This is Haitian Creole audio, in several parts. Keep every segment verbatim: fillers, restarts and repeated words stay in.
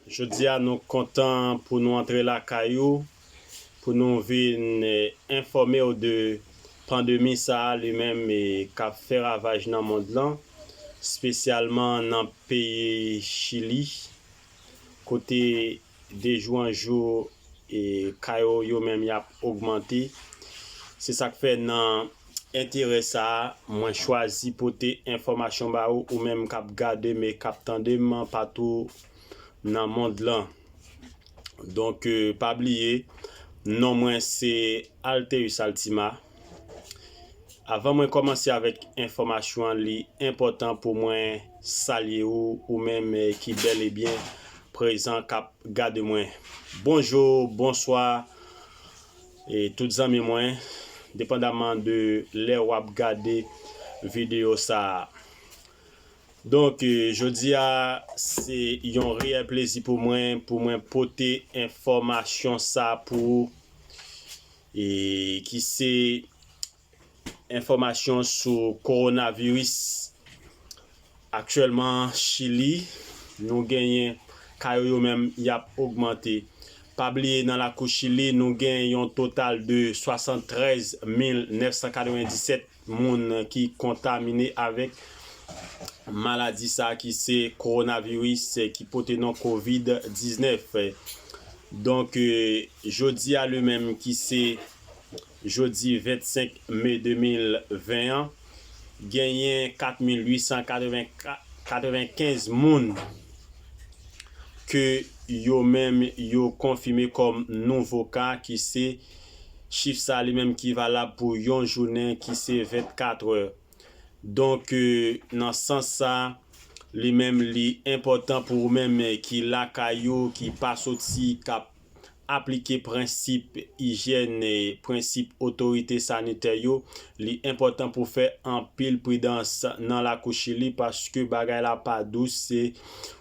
Jodi a, nou kontan pou nou antre lakay ou, pou nou vin eh, enfòme w de pandemi sa a li menm eh, k ap fè ravaj nan mond lan, espesyalman nan peyi Chili, kote de jou an jou eh, ka yo yo menm y ap ogmante. Se sa k fè nan enterè sa a, mwen chwazi pote enfòmasyon ba ou, ou menm k ap gade m e k ap tande m patou nan mond lan. Donk, eh, pa bliye, non mwen se Alteus Altima. Avan mwen kòmanse avèk enfòmasyon an, li enpòtan pou mwen salye ou, ou menm eh, ki bèl e byen prezan k ap gade mwen. Bonjou, bonswa, e tout zanmi mwen, depandaman de lè w ap gade videyo sa a. Donk, eh, jodi a, se yon reyèl plezi pou mwen, pou mwen pote enfòmasyon sa pou ou, e ki se enfòmasyon sou kowonaviris. Aktyèlman, Chili, nou genyen ka yo yo menm y ap ogmante. Pa bliye, nan lakou Chili, nou gen yon total de swasanntrèz mil nèf san katrevenndisèt moun ki kontamine avèk maladi sa a ki se kowonaviris, eh, ki pote non kovid diznèf. Donk, eh, jodi a li menm ki se jodi vennsenk me de mil ven an, genyen kat mil uit san katrevenkenz moun ke yo menm yo konfime kòm nouvo ka, ki se chif sa li menm ki valab pou yon jounen ki se vennkat è. Donk, eh, nan sans sa, li menm li enpòtan pou ou menm eh, ki lakay ou, ki pa soti, k ap aplike prensip ijyèn e prensip otorite sanitè yo. Li enpòtan pou fè anpil pridans nan lakou Chili paske bagay la pa dous. Se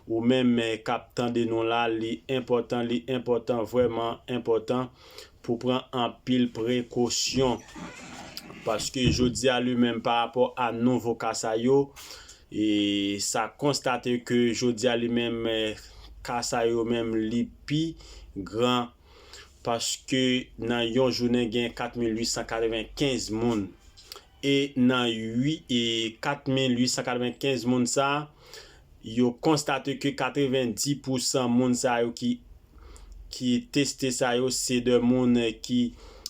ou menm eh, k ap tande nou la, li enpòtan, li enpòtan, vrèman enpòtan pou pran anpil prekosyon. Paske jodi a li menm pa rapò a nouvo ka sa yo, e sa konstate ke jodi a li menm eh, ka sa yo menm li pi gran, paske nan yon jounen gen kat mil uit san katrevenkenz moun. E nan uit e kat mil uit san katrevenkenz moun sa, yo konstate ke katrevendis pousan moun sa yo ki ki teste sa yo se de moun eh, ki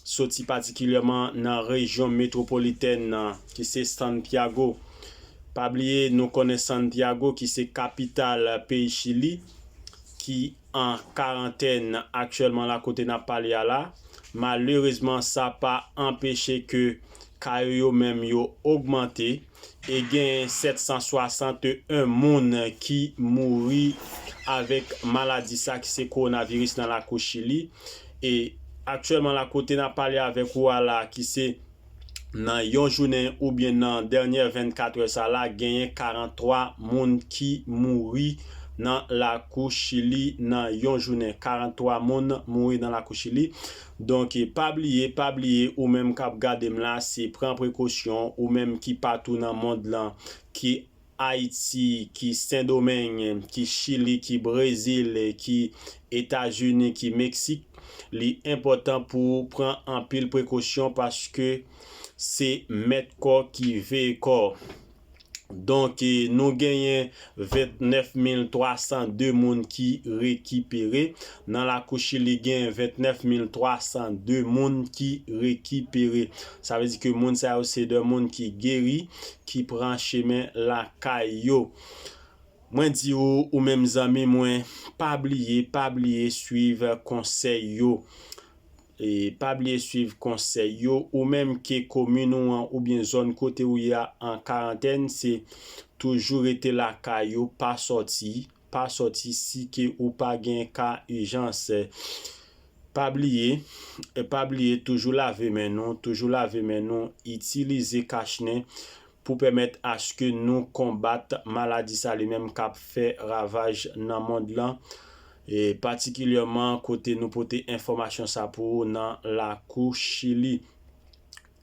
soti patikilyèman nan rejyon metwopolitèn nan, ki se Santiago. Pa bliye, nou konnen Santiago ki se kapital peyi Chili, ki an karantèn aktyèlman la kote n ap pale a la. Malerezman, sa pa anpeche ke ka yo yo menm yo ogmante e gen sèt san swasanteyen moun ki mouri avèk maladi sa ki se kowonaviris nan lakou Chili. E aktyèlman la kote n ap pale avèk ou a la ki se nan yon jounen oubyen nan dènyè vennkat è sa la, genyen karanntwa moun ki mouri nan lakou Chili nan yon jounen. Karanntwa moun mouri nan lakou Chili. Donk, pa bliye, pa bliye, ou menm k ap gade m la, se pran prekosyon, ou menm ki patou nan mond lan, ki Ayiti, ki Sendomeng, ki Chili, ki Brezil, ki Etazini, ki Meksik, li enpòtan pou w pran anpil prekosyon paske se mèt kò ki veye kò. Donk, eh, nou genyen vennèf mil twa san de moun ki rekipere. Nan lakou Chili, gen vennèf mil twa san de moun ki rekipere. Sa vle di ke moun sa yo se de moun ki geri, ki pran chemen lakay yo. Mwen di ou, ou menm zanmi mwen, pa bliye, pa bliye swiv konsèy yo. E pa bliye swiv konsèy yo. Ou menm ke komin ou an oubyen zòn kote ou ye a an karantèn, se toujou rete lakay ou, pa sòti, pa sòti si ke ou pa gen ka ijans. Pa bliye, pa bliye toujou lave men nou, toujou lave men nou, itilize kachnen pou pèmèt aske nou konbat maladi sa li menm k ap fè ravaj nan mond lan, e patikilyèman kote nou pote enfòmasyon sa pou ou nan lakou Chili.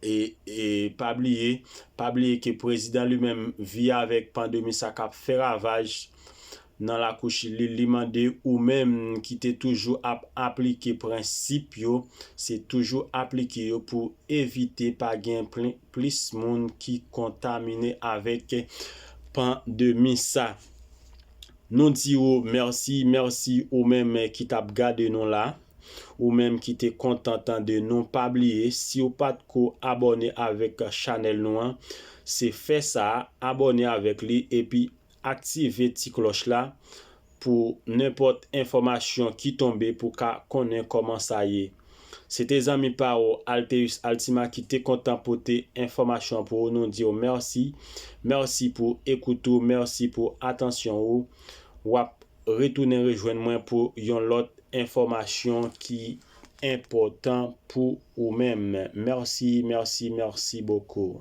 E, e pa bliye, pa bliye ke prezidan li menm vi avèk pandemi sa k ap fè ravaj nan lakouch li, li mande ou menm ki te toujou ap aplike prensip yo, se toujou aplike yo pou evite pa gen pli- plis moun ki kontamine avèk pandemi sa. Nou di ou mèsi, mèsi ou menm ki t ap gade nou la, ou menm ki te kontan tande nou. Pa bliye, si w pa t ko abòne avèk chanèl nou an, se fè sa, abòne avèk li epi aktive ti klòch la pou nenpòt enfòmasyon ki tonbe pou ka konnen kòman sa ye. Se te zanmi pa w Alteus Altima ki te kontan pote enfòmasyon pou ou. Nou di w mèsi. Mèsi pou ekout ou, mèsi pou atansyon ou. W ap retounen rejwenn mwen pou yon lòt enfòmasyon ki enpòtan pou ou menm. Mèsi, mèsi, mèsi bokou.